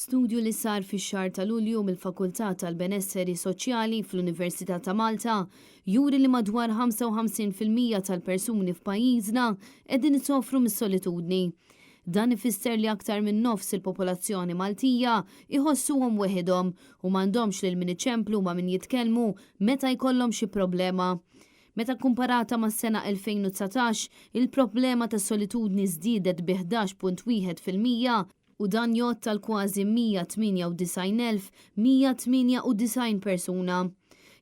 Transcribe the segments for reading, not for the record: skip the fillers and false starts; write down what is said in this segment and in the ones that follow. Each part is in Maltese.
Studju li sar fix-xahar ta' Lulju mill-Fakultà tal-Benesseri Soċjali fl-Università ta' Malta juri li madwar 55% tal-persuni f'pajjiżna qegħdin isofru mis-solitudni. Dan ifisser li aktar minn nofs il-popolazzjoni Maltija jħossuhom weħidhom u m'għandhomx lil min iċemplu ma' min jitkellmu meta jkollhom xi problema. Meta kkumparata mas-sena 2019, il-problema tas-solitudni żdiedet bi 11.1%, u dan jgħodd għal kważi 198,198 persuna.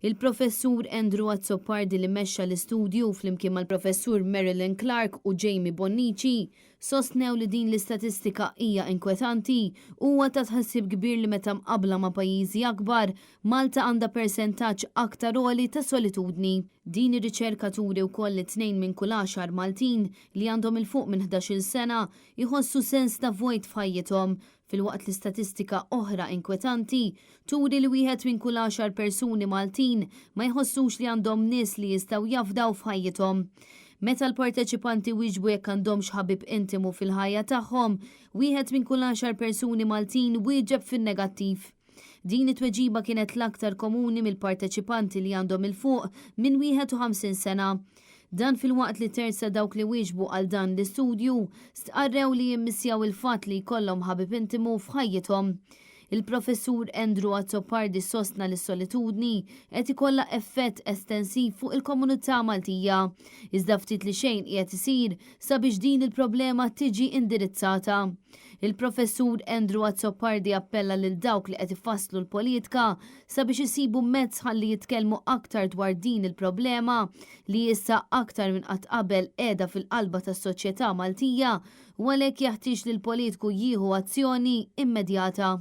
Il-Professur Andrew Azzopardi li mexxa l-istudju flimkien mal-Professur Marilyn Clark u Jamie Bonnici sostnew li din l-istatistika hija inkwetanti u huwa ta' tħassib kbir li meta mqabbla ma' pajjiżi akbar, Malta għandha persentaġġ aktar għoli ta' solitudni. Din ir-riċerka turi wkoll li tnejn minn kull għaxar Maltin li għandhom 'il fuq minn ħdax-il sena jħossu sens ta' vojt f'ħajjithom, filwaqt li statistika oħra inkwetanti turi li wieħed minn kull għaxar persuni Maltin ma jħossux li għandhom nies li jistgħu jafdaw f'ħajjithom. Meta l-parteċipanti wieġbu jekk għandhomx ħabib intimu fil-ħajja tagħhom, wieħed minn kull għaxar persuni Maltin wieġeb fin-negattiv. Din it-tweġiba kienet l-aktar komuni mill-parteċipanti li għandhom 'il fuq minn 51 sena. Dan filwaqt li terz ta' dawk li wieġbu għal dan l-istudju stqarrew li jimmissjaw il-fatt li jkollhom ħabib intimu f'ħajjithom. Il-Professur Andrew Azzopardi sostna li s-solitudni qed ikollha effett estensiv fuq il-komunità Maltija, iżda ftit li xejn qiegħed isir sabiex din il-problema tiġi indirizzata. Il-Professur Andrew Azzopardi appella lil dawk li qed ifasslu l-politka sabiex isibu mezz ħalli jitkellmu aktar dwar din il-problema li issa aktar minn qatt qabel qiegħda fil-qalba tas-soċjetà Maltija u għalhekk jaħtieġ li l-politku jieħu azzjoni immedjata.